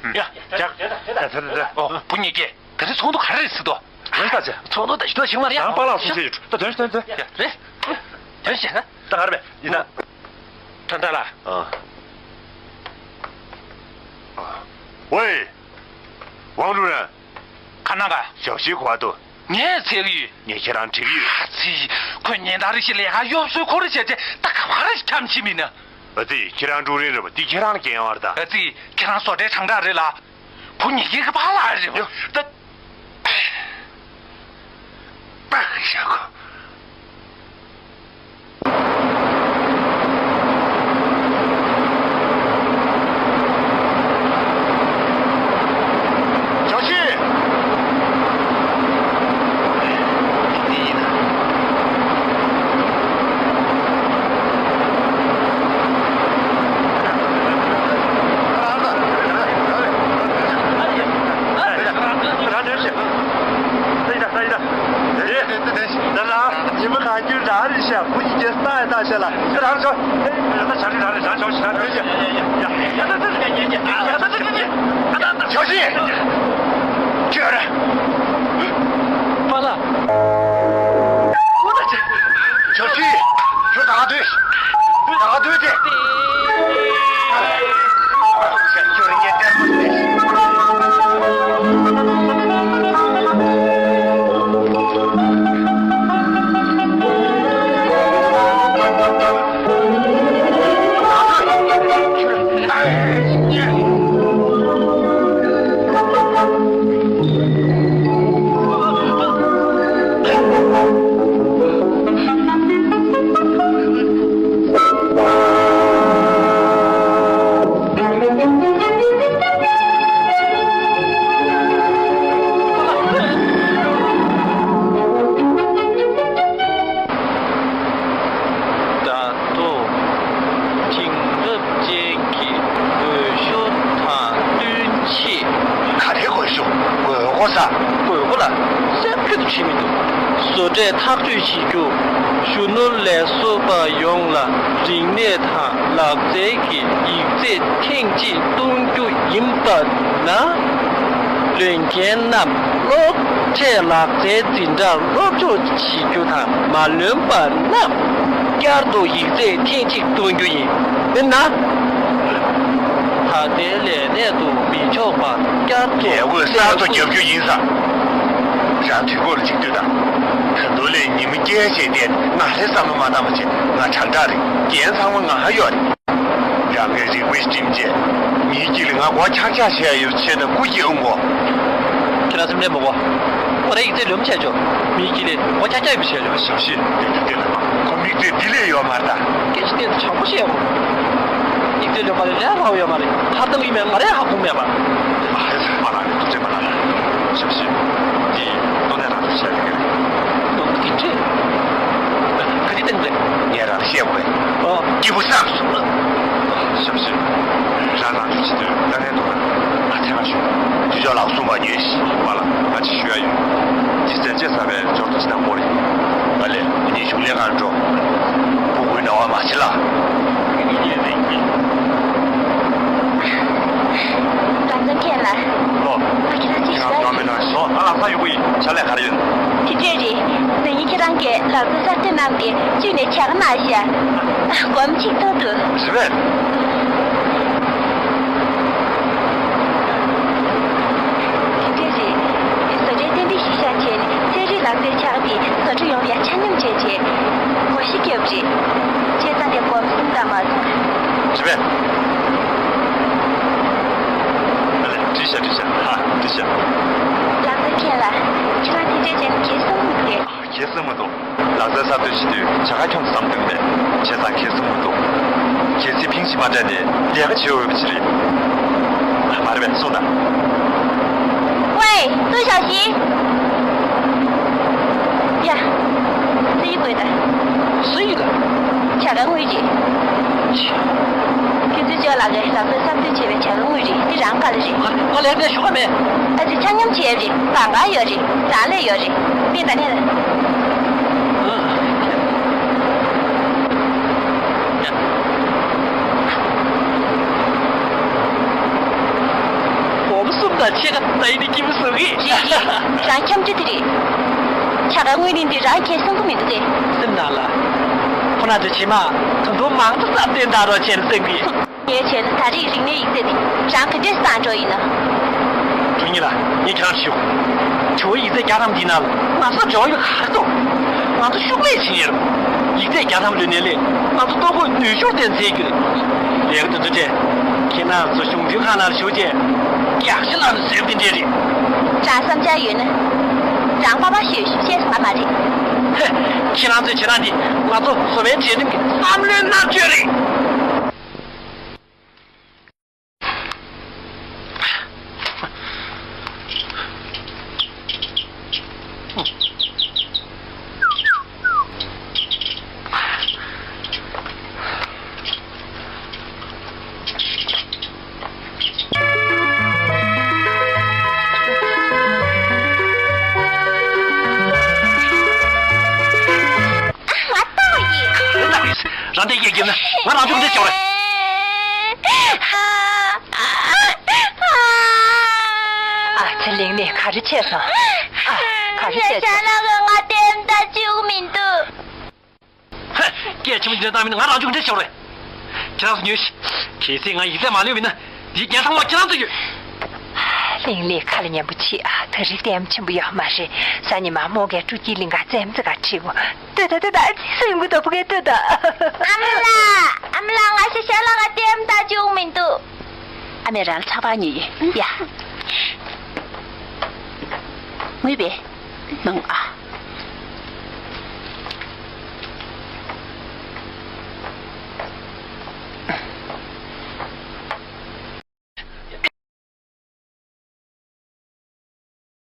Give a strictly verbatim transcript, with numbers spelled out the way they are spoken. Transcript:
ཡ། ཡ། ཡ། ད་ད་ད། ཨོ། བུ་གཉིས་ཀས་དེ་རིང་ཚོགས་འདུ་ག་རེ་རེད་ཟེར་དོ། དོན་ད་ཆ། ཚོགས་འདུ་ད་ཞུ་དོ་ཞིག་མ་རེད། ཡང་པཱ་ལགས་གསུང་བཤད་ཡོད། ད་དོན་དོན་དོན། ཡ། རེད། དོན་བཤད་ན། ད་ག་རེ་མེད་ཡིན་ད། རེད། ཁྲ་ཁྲ་ལ། ཨ། ཝེ། ཝང་ཀྲུའུ་རེན། ཁ་ནང་ག་ཞའོ་ཤིས་ག་པར་འདུག་ངས་འཚོལ་གི་ཡོད། ངས་ཁྱེད་རང་དྲི་གི་ཡོད། ཨ་ཙི། ཁོས་ཉིན་ལྟར་རེ་བཞིན་ལས་ཀ་གཡོ་ཟོལ་ཁོ་རེ་བྱས་རྗེས་ད་ག་བ་རེ་ཞིག་འཁྱམ་ཕྱིན་མིན་ན། ཨ་ཙི། ཁྱེད་རང་ཀྲུའུ་རེན་རེད་པ། འདི་ཁྱེད་རང་ལ་འགན་ཡོད་རེད་ད། ཨ་ཙི། ཁྱེད་རང་བཟོ་གྲྭའི་ཁྲང་ཁྲ་རེད་ལ། བུ་གཉིས་ཀའི་གི་པཱ་ལགས་རེད་པ། ད། པཱ་ཤ་ཁོ། ཞའོ་ཤིས། ད་ལ་ཉི་མ་གང་ཁྱོད་རང་རེད་ཤག་བུ་གཉིས་ཀྱི་ས་ཡ་ལྟ་ཤག་ལ་རང་ཆོག་ད་ཆ་རེ་རང་རེད། རང་ཆོག་ཞིག་རང་ཆོག་ཞིག་ཡ་ཡ་ཡ་ཡ། ཞའོ་ཤིས། ཁྱོད་རེད། པཱ་ལགས། ཞའོ་ཤིས། ཁྱོད་ད་ག་དུས། ད་ག་དུས་དེ། ཁྱོད་རང་ཉིད་ལྟད་མོ་ཟེར། ད་དུང་། དེང་རབས་ཅན་གྱི་འོས་ཤོག་དང་བསྟུན་ཆེད། ག་རེ་འོས་ཤོག་དགོས་མཁོ་ས། དགོས་མཁོ་ལ་སེམས་ཁྲལ་དུ་བྱེད་མི་འདུག་བཟོ་གྲྭས་ཐག་གཅོད་བྱེད་རྒྱུ། གཞོན་ནུ་ལས་བཟོ་པ་ཡོངས་ལ་རིག་གནས་དང་ལག་རྩལ་གྱི་ཡིག་ཚད་ཐེངས་གཅིག་གཏོང་རྒྱུ་ཡིན་པ་ན། ལོན་མཁན་རྣམས་སློབ་གྲྭའི་ལག་རྩལ་འཛིན་གྲྭར་སློབ་སྦྱོང་བྱེད་རྒྱུ་དང་མ་ལོན་པ་རྣམས་བསྐྱར་དུ་ཡིག་ཚད་ཐེངས་གཅིག་གཏོང་རྒྱུ་ཡིན། མིན་ན། ད་ལྟའི་ལས་གནས་དུ་མི་འཇོག་པར་བསྐྱར་དུ་ལས་འགུལ་གསར་དུ་རྒྱབ་རྒྱུ་ཡིན་ས། རང་དུས་འཁོར་ལ་གཅིག་སྡུད་དང་། ད་དུང་ལས་ཉི་མ་བརྒྱད་བྱས་ཏེ་ང་ལ་བསམ་བློ་མ་བཏང་བ་བྱས། ང་དྲང་དྲང་རེད། འགན་ཚང་མ་ང་ཡོད་རེད། རང་གི་རིག་པའི་སྒྲིམ་བྱས། མིའི་དཀྱིལ་ལ་ང་མགོ་འཁྱག་འཁྱག་བྱས་ཡོད་ཆེད་དུ་སྐུ་སྐྱེ་འོང་གོ། ཁྱེད་རང་སེམས་ཁྲལ་མི་དགོས། ཁོ་རའི་ཡིག་ཚད་ལོན་བྱས་ཆོག་མིའི་དཀྱིལ་ལ་མགོ་འཁྱག་འཁྱག་ཡོད་པ་བྱས་ཆོག་ཞབས་ཕྱི་དེ་དུས་དེ་ལ་ཁོ་མིག་ལྟོས་འདི་ལས་ཡོད་མ་རེད་ད། སྐད་ཆ་གཏན་དུ་དྲང་པོ་བཤད་དགོས། ཡིག་ཚད་ལོན་པ་ལས་ལས་སླ་པོ་ཡོད་མ་རེད། ཧ་ཏང་གི་མེད། ང་རས་ཧ་གོ་མེད་པ། ཨ་ཧེ་ཟེར་མ་ལ་རེད། ཐུགས་རྗེ་མ་ལ་ལ། ཞབས་ཕྱི། འདི་ཏོ་ནས་རང་ཚོ་བཤད་ཀྱི་རེད། ནོར་བུ་འདི་འདྲས། ག་དེ་སྟེང་རེད། ངས་རང་ལ་བཤད་དགོས། ཨོ། སྐྱིད་པོ་བསམ་སོང་། ཞབས་ཕྱི། རང་རང་ཚོ་བྱེད་དུས་ལྟ་ངན་འདུག་ན་ང་ཚེ་མ་ཞུ། དུས་ཚོད་ལགས་གསུངས་པ་ཉོས་ཤིག་བ་ལ་ང་ཅིག་ཞུ་ཡ་ཡོད། འདི་ཟས་བཅད་ཟ་བའི་འབྱོར་ཐོ་ཅི་དང་པོ་རེད། ཨ་ལས་ངེད་གཉིས་གཞུང་ལས་ཁང་འགྲོ། སྤུ་གུའི་ནང་བ་མ་བྱེད་ལ། ལམ་སང་ཁྱེད་ལ། ལོ། ང་ཁྱེད་རང་ཅིག་ཞུ་ཡ་ཡོད། ལོ། ང་ལམ་སང་ཡོང་གི་ཡིན། ཕྱག་ལས་ག་རེ་ཡོད། དེ་འདྲས་རེད། ན་ནིང་ཁྱེད་རང་གིས་ལག་རྩལ་གསར་གཏོད་གནང་སྟེ་བཅུད་ནས་བྱ་དགའ་གནང་ཤག་སྒོར་མོ་གཅིག་ཐོབ་འདུག་རེད་པས། དེ་འདྲས་རེད། བཟོ་གྲྭའི་རྟེན་འབྲེལ་གཞི་བཞག་བྱས་ནས་ཚན་རིག་ལག་རྩལ་ཕྱག་དེ་བཟོ་གྲྭ་ཡོངས་ལ་ཆ་སྙོམས་བྱས་རྗེས་ངོ་ཤེས་བརྒྱབ་རེད། བྱས་ཙང་དེ་སྒོར་མོ་གསུམ་དང་མ་སོང་། རེད་པས། ཨ་ལས། འགྲིག་ཤག་འགྲིག་ཤག་ཧ། འགྲིག་ཤག་ལག་པ་མཁན་ལགས། ཁྱེད་རང་དེ་འདྲས་བྱས་ན་གལ་གསུངས་མི་འདུག་གས། གལ་གསུངས་མི་འདུག་ལག་རྩལ་གསར་གཏོད་བྱེད་དུས་བྱ་དགའ་ཁྱོན་ཙམ་བསྟུན་པས་བྱས་ཙང་གལ་གསུངས་མི་འདུག་གལ་སྲིད་ཕིང་ཞིག་མ་སྤྲད་ནས་ལས་ཀ་བྱེད་འོས་པ་ཅིག་རེད། མ་རེད་པས། གསུངས་དང་། ཝེ། ཏུའུ་ཞའོ་ཞི། ཡ། སུ་ཡིན་དགོས་ད། སུ་ཡིན་ད། བྱ་དགའ་དངུལ་རེད། ཁྱེད་ཚོས་ཅོག་ལགས་ཀྱིས་ལག་རྩལ་གསར་གཏོད་བྱས་པའི་བྱ་དགའ་དངུལ་རེད། འདི་རང་ག་ལ་རེད། ང་ལ་ལས་ཀ་ཞུ་ག་མེད། ཨ་ཙི། ཆ་སྙོམས་བྱས་རེད། གང་ག་ཡོད་རེད། རང་ལ་ཡོད་རེད། དེ་ད་ནས་ལ། ཨ། ཡ། ད་ཆེ་ག་ད་ཡིན་ནི་སྐྱིད་པོ་བཟོ་གི། རེད་རེད། རང་ཁྱམས་རྒྱུ་དེ་རེད། ཆ་ག་དངུལ་རིན་དེ་རང་ཁྱེད་གསུང་གི་མི་འདུག་གས། སེམས་ནང་ལ། ཁོ་ན་དེ་ཕྱི་མ་ད་དུང་མང་དུ་བསམ་བསྟན་ད་རོགས་བྱེད་སེམས་གི། ངས་བྱས་ན་ད་རེས་རིག་གནས་ཡིག་ཚད་དེ་རང་ག་འདྲས་བཏང་འགྲོ་ཡིན་ན། དྲུང་ཡིག་ལགས། ངས་ཁྱེད་རང་ཞུ། དྲི་བ་ཡིག་ཚད་བརྒྱ་ཐམ་འདི་ནང་ལ་ང་ཚོ་འཇོག་ཡོད་ག་རེ་འདུག་ང་ཚོ་ཤུགས་ལས་ཕྱིན་ཡོད་རེད། ཡིག་ཚད་བརྒྱ་ཐམ་ལོན་ནས་ལས་ང་ཚོ་ལྟོ་གོས་ནུས་ཤུགས་ལྡན་ཚེ་རྒྱུ་རེད། ལས་ཀ་དེ་ཚོ་བྱས། ཁྱེད་རང་ཚོ་གཞུང་འཛིན་ཁང་ནང་ཞུགས་རྗེས་རྒྱག་ཤ་ལངས་ནས་བཟོས་པ་དེ་འདྲས་རེད། རང་བསམ་འཆར་ཡོད་ན། རང་པ་པ་ཤོད་ཤོད་བཤད་ས་མ་རེད། ཧེ། ཁྱེད་རང་ཚོའི་བྱེད་སྟངས་འདི་ང་ཚོ་བཟོ་པའི་གྲལ་རིམ་གྱི་བསམ་བློའི་མནར་གཅོད་རེད། ང་ལྟ་བ་ཡིན། རང་ལྟ་བ་ཡིན། རང་བསྡད་ཡག་ཡིན་ན་ང་རང་ཚོ་འདི་ཆོག་རེད། ཨ་ཙི། གླིང་ནས་ག་རེ་བྱས་སོང་། ཨ། ག་རེ་བྱས་སོང་། ཞལ་ལག་གིས་ང་ལྟད་མོ་ལྟ་བཅུག་མི་འདུག་ཧེ། སྐད་ཆེན་པོ་འདི་འདྲ་བཏང་མིན་ང་རང་ཚོ་ག་འདྲ་བྱེད་རེད། ཁྱེད་རང་ཚོ་ཉོན་ཞིག་གལ་སྲིད་ང་ཡིག་ཚད་མ་ལོན་མིན་ན་འདིའི་རྒྱལ་ཐང་བ་ཁྱེད་རང་ཚོ་ཡོད། གླིང་ལས་ཁ་ལ་ཉན་པོ་ཆེ་ཨ། ད་རེས་ལྟད་མོ་ཆེན་པོ་ཡོད་མ་རེད། སང་ཉིན་མ་མོ་གའི་སྤྲོ་སྐྱིད་གླིང་ག་རྩེད་མོ་རྩེ་ག་ཁྲིད་གོ། ལྟོས་དང་ལྟོས་དང་། སེམས་འགུལ་དོད་པོ་གས་ལྟོས་དང་། ཨ་མ་ལགས། ཨ་མ་ལགས། ང་ཞལ་ལག་གིས་ལྟད་མོ་ལྟ་བཅུག་མི་འདུག་ཨ་མས་རང་ལ་ཚགས་པར་ཉོས་ཡོད་ཡ། ངུས་པས། མང་ཨ།